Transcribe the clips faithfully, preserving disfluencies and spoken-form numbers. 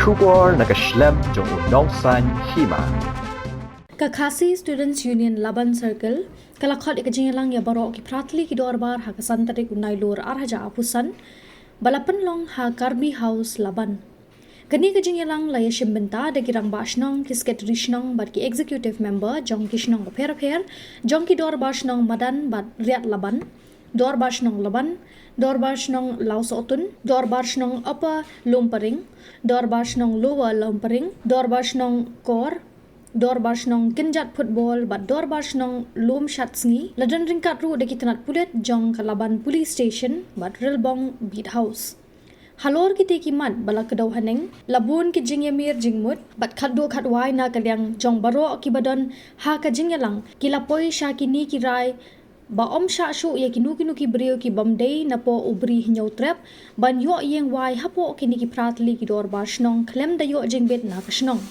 Khubor na ka shlem jong u nongsan hima. Ka Khasi Students Union Laban Circle ka la khot ïa ka jingïalang ïa baroh ki phra tylli ki dorbar ha ka san tarik u Nailur ar hajar arphew san, ba la pynlong ha Karbi House Laban. Kane ka jingïalang la ïashim bynta da ki rangbah shnong, ki secretary shnong bad ki executive member jong ki shnong bapher bapher jong ki dorbar shnong madan bad riat Laban, dorbar shnong Laban, dorbar shnong Lawsohtun, dorbar shnong Upper Lumparing, dorbar shnong Lower Lumparing, dorbar shnong Kor, dorbar shnong Kynjat Football bad dorbar shnong Lumshatsngi. La don ryngkat ruh da ki tnat pulit jong ka Laban Police Station bad Rilbong Beat House. Halor kitei ki mat ba la kdew haneng, la bun ki jingïamir jingmut bad khatduh khatwai na ka liang jong baroh kiba don ha ka jingïalang, ki la poi sha kine ki rai ba ym shah shuh ïa kino kino ki briew ki bym dei napoh u Bri Hynñiewtrep ban ïoh ïeng wai hapoh kine ki phra tylli ki dorbar shnong khlem da ïoh jingbit na ka shnong.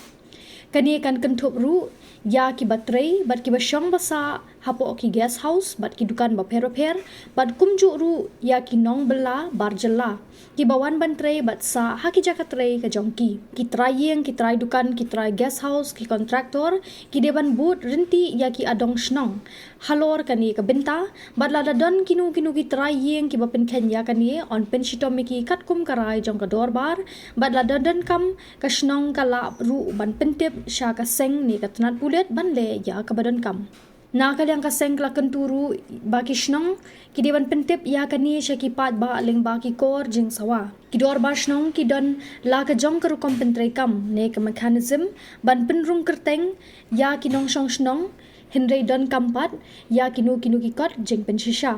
Kane kan kynthup ruh ïa kiba trei bad kiba shong ba sah hapoh ki guest house bad ki dukan bapher bapher, bad kumjuh ruh ïa ki nongbylla bar jylla kiba wan ban trei bad sah ha ki jaka trei ka jong ki. Ki trai ïing, ki trai dukan, ki trai guest house, ki contractor ki dei ban bud ryntih ïa ki adong shnong halor kane ka bynta, bad lada don kino kino ki trai ïing kiba pynkheiñ ïa kane, yn pynshitom ïa ki katkum ka rai jong ka dorbar, bad lada donkam ka shnong ka lah ruh ban pyntip sha ka seng ne ka tnat pulit ban leh ïa kaba donkam. Na ka liang ka seng ka la kyntu ruh ba ki shnong ki dei ban pyntip ïa kane sha ki paidbah lyngba ki kor jingsawa. Ki dorbar shnong ki don la ka jong ka rukom pyntreikam ne ka mechanism ban pynrung kyrteng ïa ki nongshong shnong, hynrei donkam pat ïa kino kino ki kot jingpynshisha.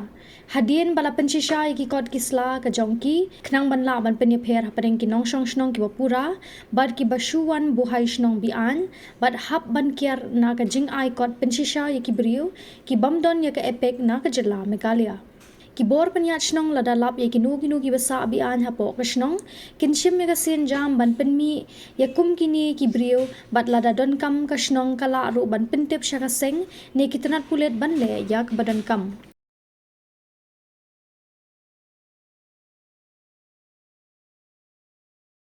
Hadien ba la pynshisha ïa ki kot ki sla ka jong ki, khnang ban lah ban pynïapher hapdeng ki nongshong shnong kiba pura bad kiba shu wan buhai shnong be-aiñ, bad hap ban kiar na ka jingai kot pynshisha ïa ki briew ki bym don ïa ka EPIC na ka jylla Meghalaya. Ki bor pynïaid shnong lada lap ïa kino kino kiba sah be-aiñ hapoh ka shnong, kin shim ïa ka sienjam ban pynmih ïa kum kine ki briew, bad lada donkam ka shnong ka lah ruh ban pyntip sha ka seng ne ki tnat pulit ban leh ïa kaba donkam.